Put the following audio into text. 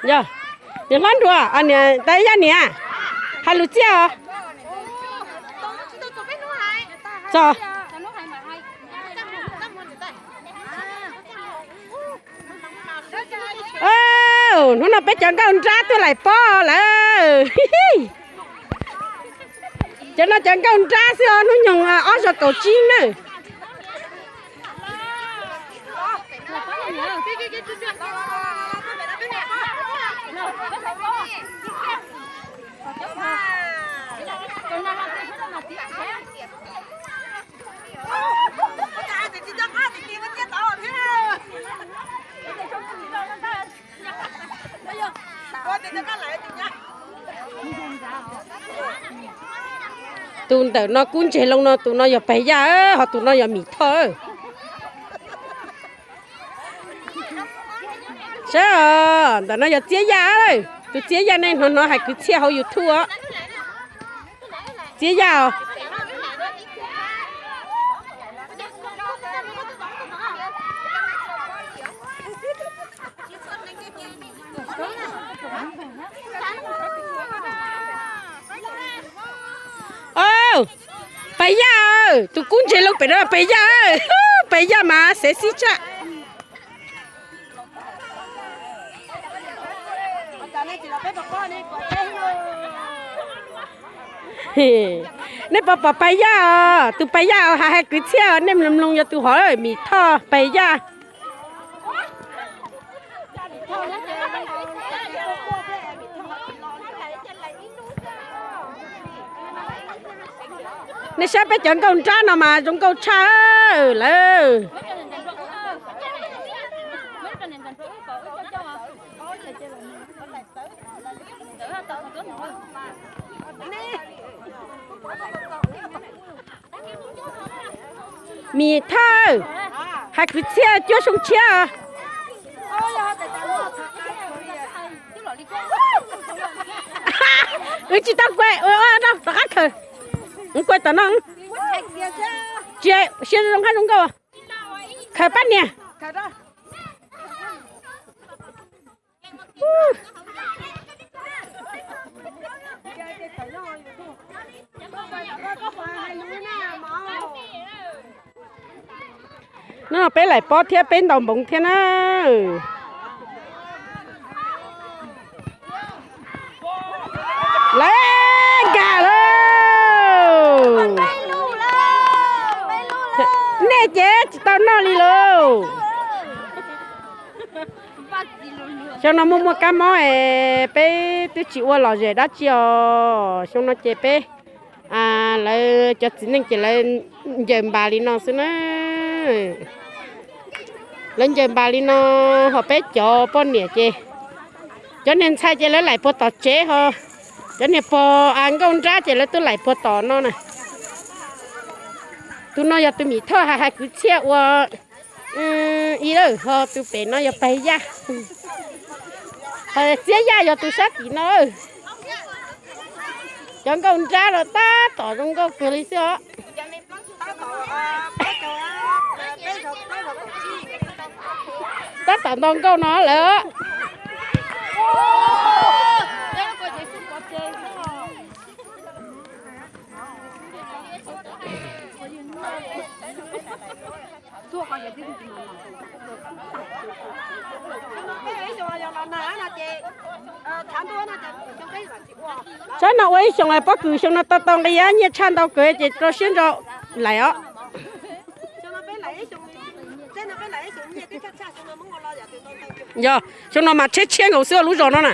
Yog, niam hlob Nruas, niam tais Yaj niam, hais lus txiaj os. Txog. Hnub no peb cov nkauj nrab tuaj laim pob lawm. Cov no cov nkauj nrab xwb os, hnub nyoog ob zaug kaum tsib nawb. Tus ntawm no kub ntseg loo no, tus no yog Pais Yaj, ho tus no yog Mim Thoj. Saib os, ntawm no yog Txiab Yaj, tus Txiab Yaj nej hnov hnov hais kwv txhiaj hauv YouTube os. Txiab Yaj os. Pais Yaj, tus kub ntseg loo pem no Pais Yaj, Pais Yaj mas xev xib tshaj. Nej puas pom Pais Yaj os? Tus Pais Yaj hais hais kwv txhiaj, nej mloog mloog yog tus hov, Mim Thoj Pais Yaj. Nej saib peb cov nkauj nrab no mas zoo nkauj tshaj lawm. Mim Thoj, hais kwv txhiaj cuab xyoo tshiab. Wb tsis tau kuaib, rov qab khaws. Kuaib tom no. Tsis siab zoo nkauj zoo nkauj. Khaws pab niag. No peb laim pob thiab peb ntaus npoov thiab na. Lawv nkag lauj. Nej ces tsis tau noj li lauj. Xyoo no muaj muaj kab mob es peb twb tsis ua lom zem dab tsi os. Xyoo no ces peb, lawv cov txiv neej ces lawv ncaws npas li no xwb na. Lawv ncaws npas li no, ho peb cov poj niam ces, cov niag ntxhais ces lawv laim puag tom tsev ho, cov niag pog nkauj nrab ces lawv twb laim puag tom no na. Tus no yog tus Mim Thoj hais hais kwv txhiaj ua ib lawm, ho tus pem no yog Pais Yaj. Ho Txiab Yaj yog tus sab tim no. Cov nkauj nrab los tab tom zoo nkauj kawg li xwb os. Tab tom ntaus nkauj no lawm. Saib no ua ib xyoos pob kws xyoo no tau tau nqi nyiaj tshaj ntau kawg ces rau siab ntso laim os. Yog, xyoo no mas tshiab tshiab nkaus xwb lub zos no na.